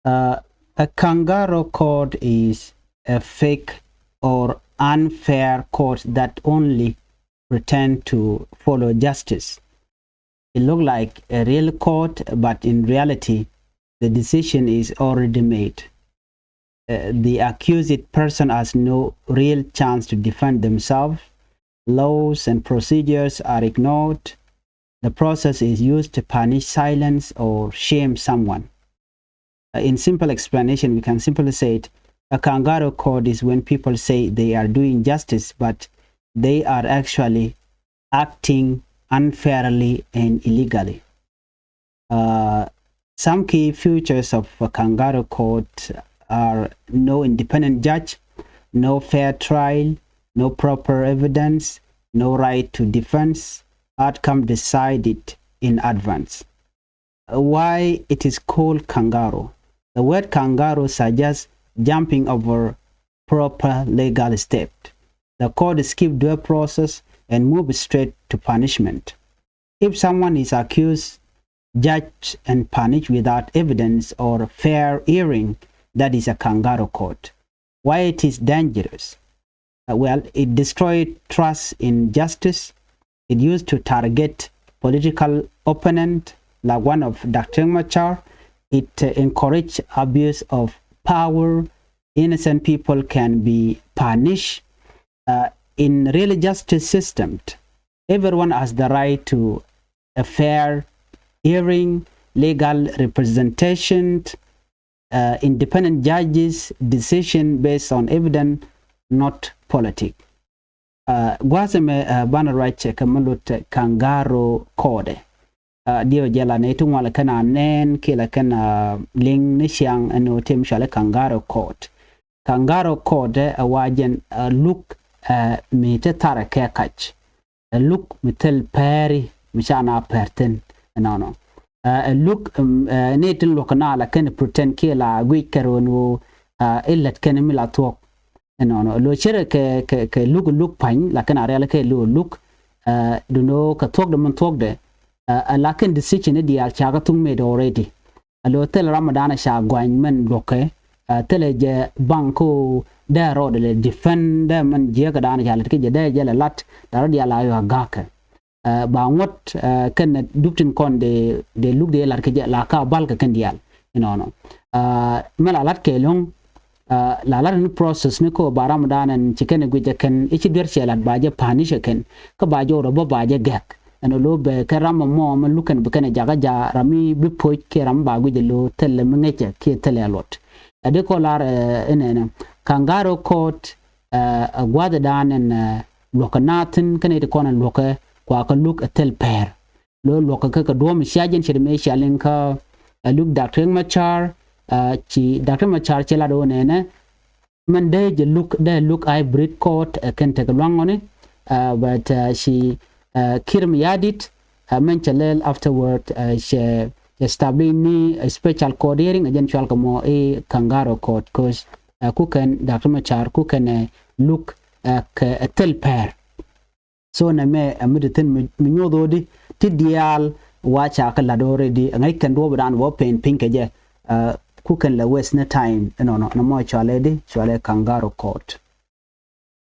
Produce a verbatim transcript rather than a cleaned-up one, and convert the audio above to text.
Uh, a kangaroo court is a fake or unfair court that only pretend to follow justice. It look like a real court, but in reality, the decision is already made. Uh, the accused person has no real chance to defend themselves. Laws and procedures are ignored. The process is used to punish silence or shame someone. Uh, in simple explanation, we can simply say it, a kangaroo court is when people say they are doing justice, but they are actually acting unfairly and illegally. Uh, some key features of a kangaroo court are no independent judge, no fair trial, no proper evidence, no right to defense, outcome decided in advance. Uh, why it is called kangaroo? The word kangaroo suggests jumping over proper legal step. The court skip due process and move straight to punishment. If someone is accused, judged, and punished without evidence or fair hearing, that is a kangaroo court. Why it is dangerous? Uh, well, it destroyed trust in justice. It used to target political opponent like one of Doctor Machar. It uh, encouraged abuse of power. Innocent people can be punished. Uh, in real justice system, everyone has the right to a fair hearing, legal representation, uh, independent judges, decision based on evidence, not politic. Uh, gua̱a̱th ɛmɛ uh, banɛ ruac kɛ mi lut kangaroo court. Uh, diɛw jɛ la nɛy ti ŋualɛ kɛn a nɛn kiɛ la kɛn a liŋ ni ciaŋ ɛn ɣöö tëë mi cɔal i̱ kangaroo court. Kangaroo court ɛ wa jɛn ɛ luk ɛ mi te tharɛ kɛ kac. Ɛ luk mi thil pɛɛri mi ca na pɛr thi̱n ɛnɔnɔ. Ɛ luk ɛ ni tin luɔk na la kɛn pretend kiɛ la guic kɛ ro̱o̱n ɣöö ɛ ilɛt kɛn mi la thuɔ̱k. Ɛnɔnɔ lo cierɛ kɛ kɛ kɛ luk luk pa̱ny la kɛn a rial kɛ luk luk. Ɛ dunɔ kɛ thuɔ̱kdɛ min thuɔ̱kdɛ ɛ la kɛn decision ni diaal ca kɛ thuŋ made already. A lo thil ram mi da̱a̱n a ca guany mɛn luɔ̱kɛ. Ɛ thilɛ jɛ baŋ ko dee rɔɔdɛ lɛ defend dee mɛn jiäkä da̱a̱n a ca lät kä jɛ dee jɛ lɛ lat da̱a̱n rɔ diaal a yɔ a ga̱kɛ. Ɛ ba ŋuɔ̱t ɛ kɛn dup tin kɔn dee dee luk dee lat kä jɛ la ka bal kɛ kɛn diaal. Inɔnɔ ɛ mɛ la lat kɛ lo̱ŋ. Ɛ la lat ni process ni ko ba ram da̱a̱n ɛn ci kɛn guic ɛ kɛn i̱ ci duer cɛ lat ba jɛ punish ɛ kɛn kä ba jɛ wä rɔ bä ba jɛ gɛk. Ɛn ɔ lo bɛ kɛ ram mɔ mɛ lukɛn bi kɛn jakä ja ram mi bi poc kiɛ ram ba guic ɛ lo thilɛ mi ŋäcɛ kiɛ thilɛ luɔt. Ɛ di kɔ lar ɛ inɛnɛ kangaroo court ɛ gua̱dhɛ dan ɛn luɔkɛ nathin kɛn iti kɔn ɛn luɔkɛ kuakä luk ɛ thil pɛɛr. Lo luɔkɛ kä kɛ duɔ̱ɔ̱m cia jɛn cɛ di mëë cia liŋ kä ɛ luk Doctor Machar. Ɛ ci Doctor Machar cɛ lat ɔ nɛnɛ mɛn dee jɛ luk dee luk hybrid court ɛ kɛn tekɛ luaŋɔni. Ɛ but ɛ ci ɛ Kiir Mayardit ɛ mɛn cɛ lɛl afterward ɛ cɛ establish ni ɛ special court hearing ɛ jɛn cual kɛ mɔ i̱ kangaroo court cause ɛ kukɛn Doctor Machar kukɛn ɛ luk ɛ kɛ ɛ thil pɛɛr. So nɛmɛ ɛ mi ti thi̱n mi nyoth ɣöödi ti diaal wa ca kä la̱t already ɛ ŋäc kɛn duɔ̱ɔ̱p dan wä pen piny kɛ jɛ. Ɛ kukɛn lɛ waste ni time inɔnɔ nɔmɔ cualɛ di cualɛ kangaroo court.